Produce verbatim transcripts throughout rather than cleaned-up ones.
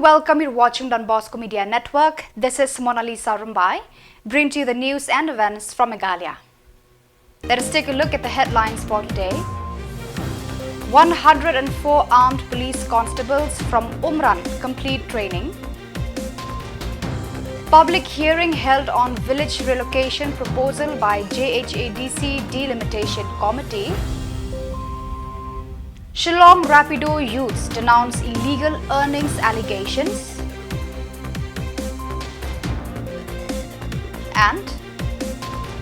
Welcome, you're watching Don Bosco Media Network. This is Mona Lisa Rumbai, bringing to you the news and events from Meghalaya. Let us take a look at the headlines for today. One hundred and four armed police constables from Umran complete training. Public hearing held on village relocation proposal by J H A D C Delimitation Committee. Shillong Rapido youths denounce illegal earnings allegations. And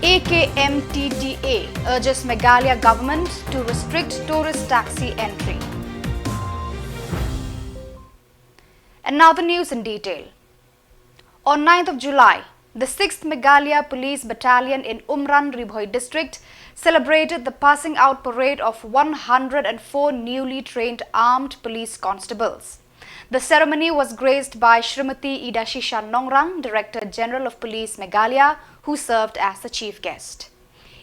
A K M T T A urges Meghalaya government to restrict tourist taxi entry. And now the news in detail. On ninth of July, the sixth Meghalaya Police Battalion in Umran, Ri Bhoi District, celebrated the passing out parade of one hundred and four newly trained armed police constables. The ceremony was graced by Shrimati Idashisha Nongrang, Director General of Police Meghalaya, who served as the chief guest.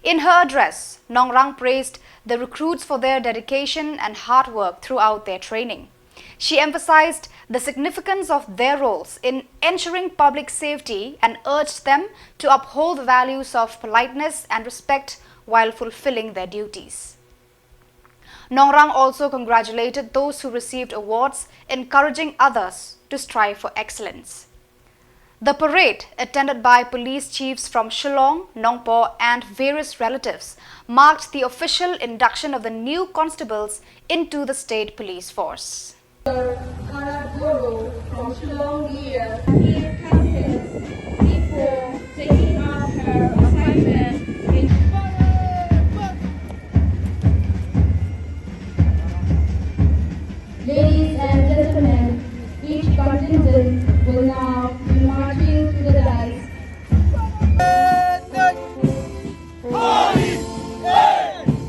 In her address, Nongrang praised the recruits for their dedication and hard work throughout their training. She emphasized the significance of their roles in ensuring public safety and urged them to uphold the values of politeness and respect while fulfilling their duties. Nongrang also congratulated those who received awards, encouraging others to strive for excellence. The parade, attended by police chiefs from Shillong, Nongpoh, and various relatives, marked the official induction of the new constables into the state police force. Kara Guru from Shillong here. Here comes before taking out her assignment in Ladies and gentlemen, each contingent will now be marching to the dais.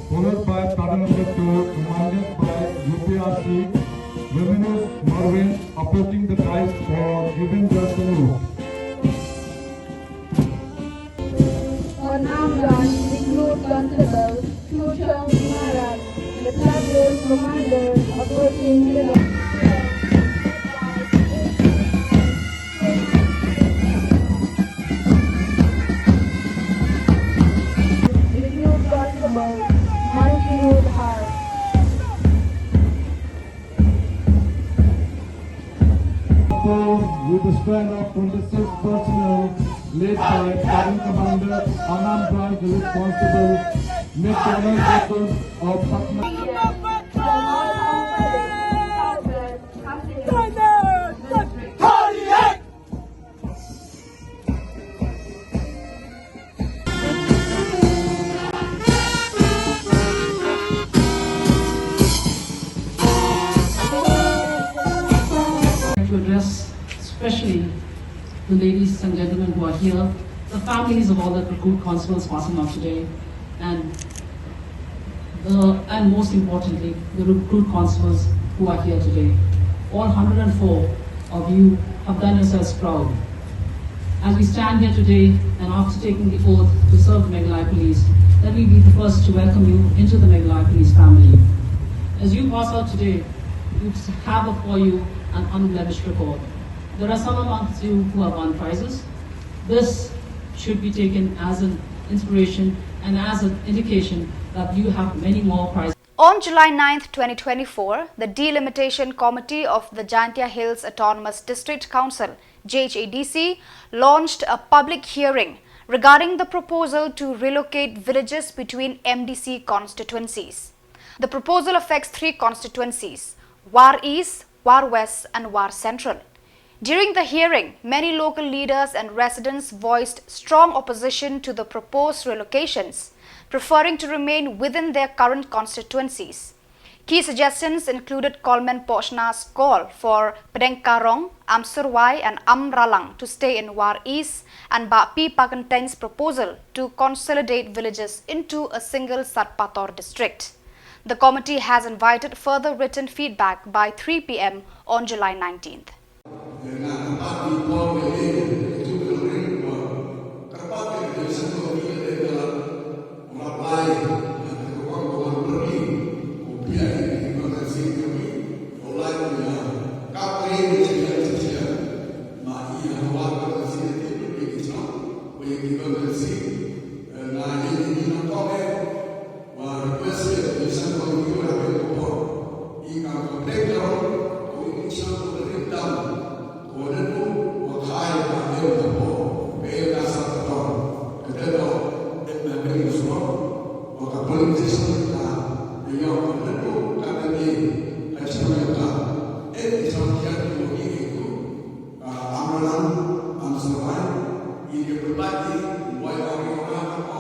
Followed by Platoon Number Two, commanded by U P R C, Luminous Marvin, approaching the dais for giving the salute. On armed guard, recruit constable, Chuchong Maharaj, the platoon commander, approaching the recruit constable, Manjirud Har. With a strength of twenty-six personnel, led by Platoon Commander Anand Rai, the responsible, make the honor circle of Patna. To address especially the ladies and gentlemen who are here, the families of all the recruit constables passing out today, and the, and most importantly, the recruit constables who are here today. All hundred and four of you have done yourselves proud. As we stand here today and after taking the oath to serve the Meghalaya Police, let me be the first to welcome you into the Meghalaya Police family. As you pass out today, you have before you an unblemished record. There are some amongst you who have won prizes. This should be taken as an inspiration and as an indication that you have many more prizes. On July ninth, twenty twenty-four, the Delimitation Committee of the Jaintia Hills Autonomous District Council, J H A D C, launched a public hearing regarding the proposal to relocate villages between M D C constituencies. The proposal affects three constituencies, War East, War West, and War Central. During the hearing, many local leaders and residents voiced strong opposition to the proposed relocations, preferring to remain within their current constituencies. Key suggestions included Colman Pohshna's call for Pdeng Krong, Amsurwai, and Amralang to stay in War East, and Bah P Pakynteyn's proposal to consolidate villages into a single Satpator district. The committee has invited further written feedback by three P M on July nineteenth. Ka ïoh ka nang ka kane ka chong ïa ka. Eh, i chong kian ki wani itu. Amralan, Amsawai, i ke berbagi, wai ori ora ko.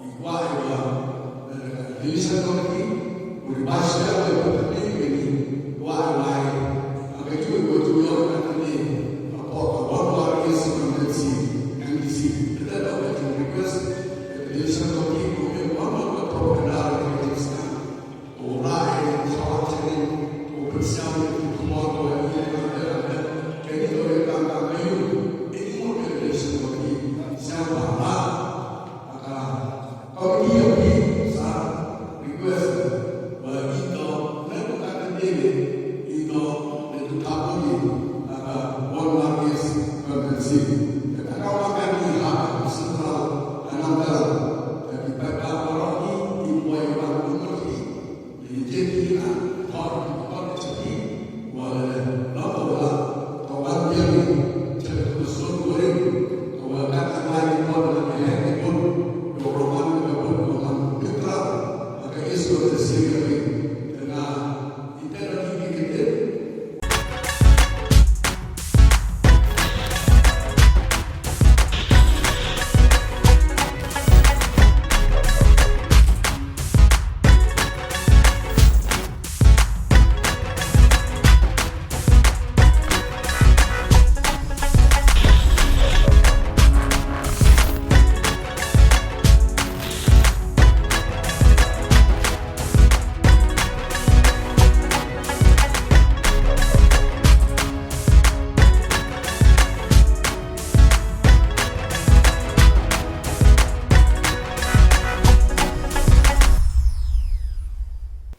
I kwah i wa. Division committee, u ri ba shia wa i ba kane kane. Kwah i wai. Ka ju i wa ju ïoh ka kane. Apo ka wan wa ri si ka M D C, M D C. Kita da ka ju request. Division committee, ko ke wan wa ka propaganda, ka ju sa.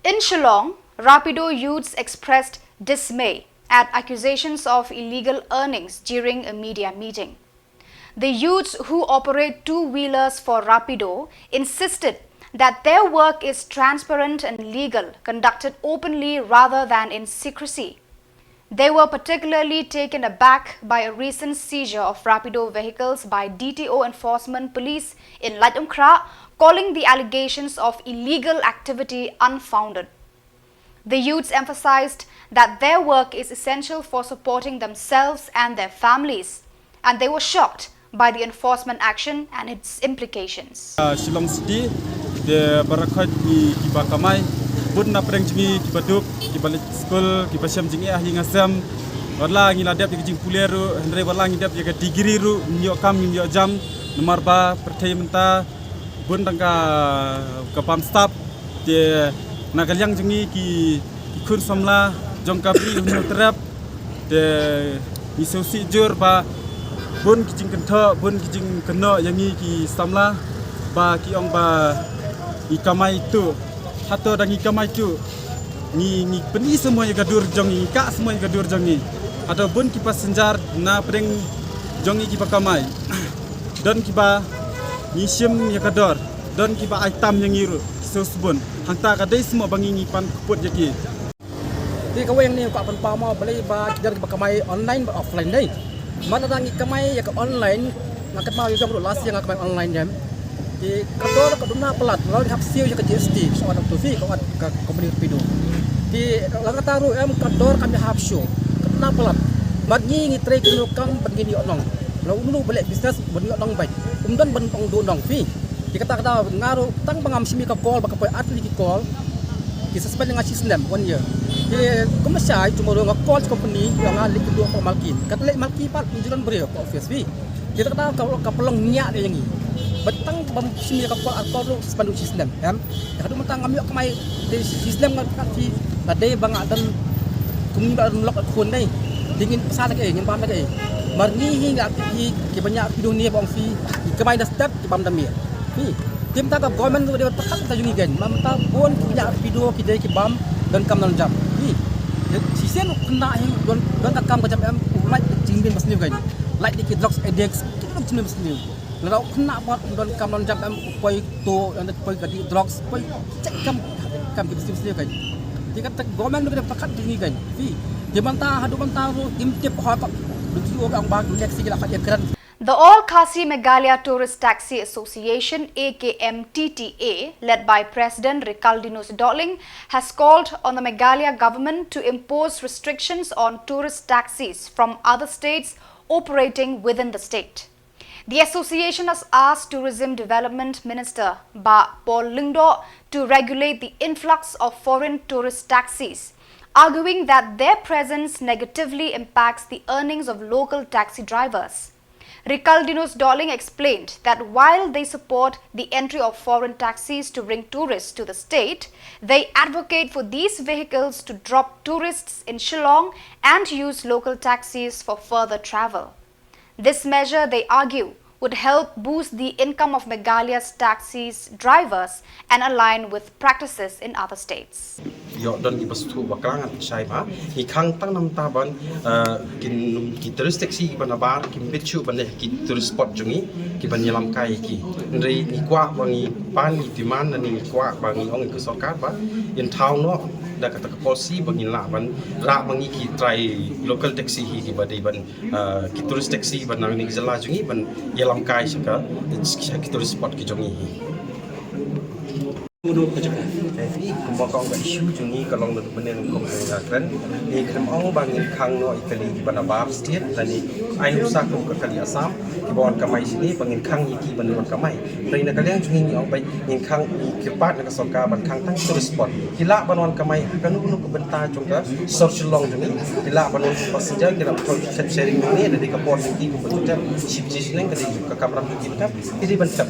In Shillong, Rapido youths expressed dismay at accusations of illegal earnings during a media meeting. The youths who operate two-wheelers for Rapido insisted that their work is transparent and legal, conducted openly rather than in secrecy. They were particularly taken aback by a recent seizure of Rapido vehicles by D T O Enforcement Police in Laitumkhrah, calling the allegations of illegal activity unfounded. The youths emphasized that their work is essential for supporting themselves and their families, and they were shocked by the enforcement action and its implications. Shillong City, te barakhat ki kiba kamai, bun na pdeng jngi kiba duk, kiba leit skul, kiba shem jngi ah ïing ah sem. Watla ngi la dep ïa ka jingpule ruh, hynrei watla ngi dep ïa ka degree ruh, ngim ïoh kam, ngim ïoh jam, namar ba pyrthei mynta bun tang ka ka bam stap. Te na ka liang jong ngi ki ki khun samla jong ka bri Hynñiewtrep te ngi sngewsih jur ba bun ki jingkynthoh, bun ki jingkynnoh ïa ngi ki samla ba ki ong ba ngi kamai tuh. Hato da ngi kamai tuh? Ngi ngi pyni semua ïa ka dur jong ngi, ngi kah semua ïa ka dur jong ngi. Hato bun ki passenger na pdeng jong ngi kiba kamai. Don kiba ngi shim ïa ka dor, don kiba ai tam ïa ngi ruh ki sngewsbun. Hangta ka dei smoh ba ngi ngi pan kput ïa ki. Te kawei hangne ka pynpaw mo balei ba ki don kiba kamai online bad offline dei. Namar lada ngi kamai ïa ka online, nga kynmaw ïa jong ruh last year nga kamai online dem. Te ka dor ka duna palat, lada ngi hap siew ïa ka G S T, ka wat tu fee, ka wat ka company Rapido. Te lada kata ruh em ka dor kam ïahap shuh, ka duna palat. Bad ngi ngi trei kano kam bad ngi ngi ïoh nong. La unu ba leh business ban ïoh nong bad um don ban ong duh nong phi. Te kata kata nga ruh tang ba ngam shim ïa ka call ba ka poi artylli ki call. Ki suspend nga shi snem one year. Te kumba shai tomorrow nga call shi company ïa nga leh ki duh ka Malki. Kata leh Malki pat um ju don briew ka office phi. Te kata ka ka pynlong ñiah ïa ngi. Bad tang ba ngam shim ïa ka call ar call ruh suspend ruh shi snem. Em. Te haduh mynta ngam ïoh kamai te shi snem nga kat phi la dei ba nga don kum ngi ba don lok khun dei. Te ngin pynsan da kaei ngin bam da kaei. Mar ngi hi nga phi kiba ñiah Rapido ne ba ong phi ki kamai da step ki bam da miet. Phi te mynta ka government ruh dei ba pyrkhat mynta jong ngi kein. Mar mynta bun ki ñiah Rapido ki dei ki bam donkam doljam. Phi te shisien u khynnah hi don don ka kam ka jam em u lait jingbim ba sniew kein. Lait da ki drugs addicts ki dei jingbim ba sniew. Lada u khynnah pat um don kam don jam em u poi to, em u poi ka dih drugs, poi check kam kam ki bisi bisi kein. Te kata government ruh ka dei pyrkhat jong ngi kein. Phi te mynta haduh mynta ruh ngim tip ha ka. Dei ki ong ba next year ki la kat ïakren. The All Khasi Meghalaya Tourist Taxi Association, A K M T T A, led by President Rikaldinus Dohling, has called on the Meghalaya government to impose restrictions on tourist taxis from other states operating within the state. The association has asked Tourism Development Minister Bah Paul Lyngdoh to regulate the influx of foreign tourist taxis, arguing that their presence negatively impacts the earnings of local taxi drivers. Rikaldinus Dohling explained that while they support the entry of foreign taxis to bring tourists to the state, they advocate for these vehicles to drop tourists in Shillong and use local taxis for further travel. This measure, they argue, would help boost the income of Meghalaya's taxis drivers and align with practices in other states. Ïoh don ki ba sngewthuh bakla ngan shai ba ngi khang tang namar ban, eh, kin, ki tourist taxi kiba nabar kim bit shuh ban leh ki tourist spot jong ngi kiban ïalam kai ki. Hynrei ngi kwah ba ngi pan ngi demand, ngi kwah ba ngi ong ïa ka sorkar ba ïa thaw noh da kata ka policy ba ngin lah ban rah ba ngi ki trai local taxi hi kiba dei ban, ah, ki tourist taxi ban nang ning jylla jong ngi ban ïalam kai sha ka, sha ki tourist spot ki jong ngi hi. Kumba ka ong ka issue jong ngi ka long da mynne kum ka kren. Ngi khlem ong ba ngin khang noh ïa kali kiba nabar state lane ai nuksa kum ka kali Assam kiba wan kamai shane ba ngin khang ïa ki ban wan kamai. Hynrei na ka liang jong ngi ngi ong ba ngin khang, ngi kyrpad na ka sorkar ban khang tang tourist spot. Ki lah ban wan kamai ha kano kano ka bynta jong ka sor Shillong jong ngi. Ki lah ban wan passenger, ki lah ban thok sharing jong ngi, da dei ka por jong ki kumba jong ki shi baje shaneng ka dei ka kamram jong ki, ki dei ban thep.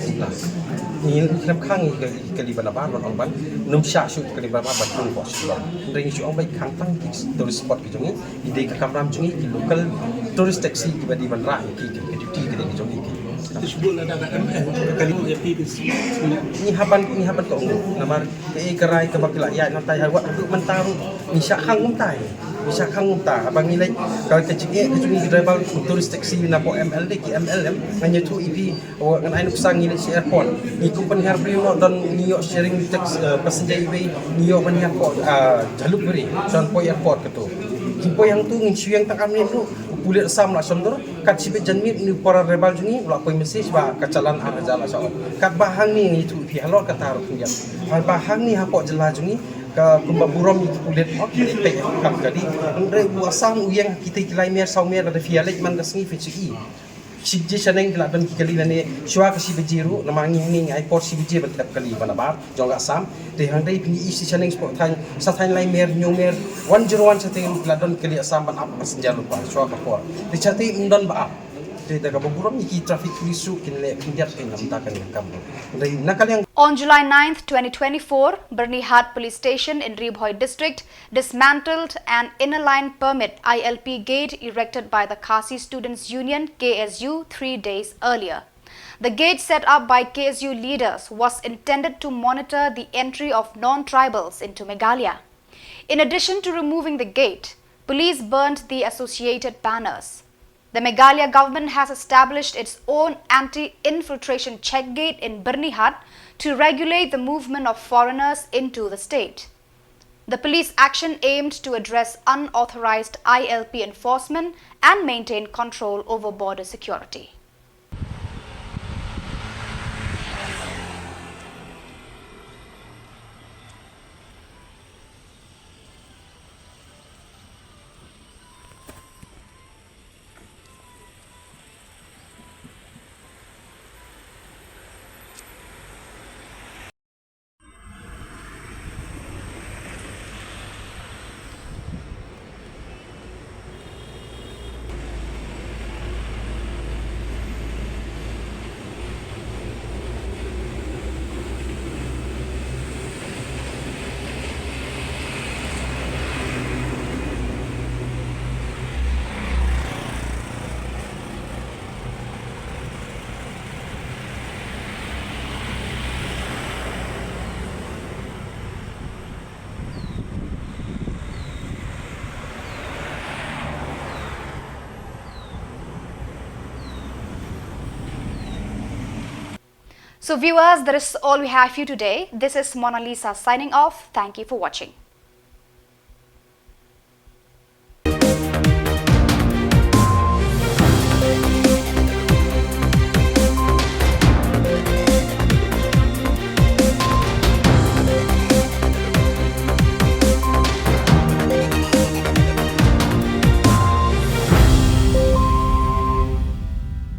Ngi khlem khang ïa ka kali ba nabar ban ong ban nym shah shuh kali ba nabar ban tung bok shuh. Hynrei ngi shu ong ba khang tang ki tourist spot ki jong ngi, ki dei ka kamram jong ngi, ki local tourist taxi kiba dei ban rah ïa ki, ki duty ki dei ki jong ngi ki. Ngi hap ban, ngi hap ban ka ong namar kaei ka rai kaba ki la ïaid na tai ha wat haduh mynta ruh ngi shah khang kumtai. Ngi shah khang kumta haba ngi leit ka, ka jingeh ka jong ngi ki driver tourist taxi na pok M L dei ki M L em, ngan ïathuh ïa phi. Ngan ai nuksa ngi leit sha airport. Ngi kum pynhiar briew noh don ngi ïoh sharing tax, eh, passenger iwei ngi ïoh ban hiar pok, ah, Jalukbari. Shan poi airport kato. Ngi poi hangto ngin shu ïeng tang ar minit ruh. U pulit Assam la shon dur. Kat shibit janmiet une u para rebel jong ngi u la poi message ba ka challan ar hajar la shah on. Katba hangne ngi ïathuh ïa phi halor kata ruh khyndiat. Haba hangne hapoh jylla jong ngi ka kumba burom ïa ki pulit, ok, ki leit peit kam kali. Hynrei u Assam u ïeng ha kitei ki lai mer saw mer lada phi ïaleit man ka sngi phin shu i. Shi baje shaneng ki la don ki kali lane shuwa ka shi baje ruh, namar ngi ngi ai por shi baje ban thep kali ba nabar jong ka Assam. Te hynrei phi i shi shaneng shapoh thaiñ, sa thaiñ lai mer, hynñiew mer, one zero one shatei ki la don kali Assam ban ap passenger lypa shuwa ka por. Te shatei ym don ba ap. Te da kaba burom ïa ki traffic police ruh kin leh khyndiat kin namta kan ïa kam ruh. Hynrei na ka liang. On July ninth, twenty twenty-four, Byrnihat Police Station in Ri Bhoi District dismantled an inner line permit, I L P, gate erected by the Khasi Students Union, K S U, three days earlier. The gate set up by K S U leaders was intended to monitor the entry of non-tribals into Meghalaya. In addition to removing the gate, police burned the associated banners. The Meghalaya government has established its own anti-infiltration check gate in Byrnihat to regulate the movement of foreigners into the state. The police action aimed to address unauthorized I L P enforcement and maintain control over border security. So viewers, that is all we have for you today. This is Mona Lisa signing off. Thank you for watching.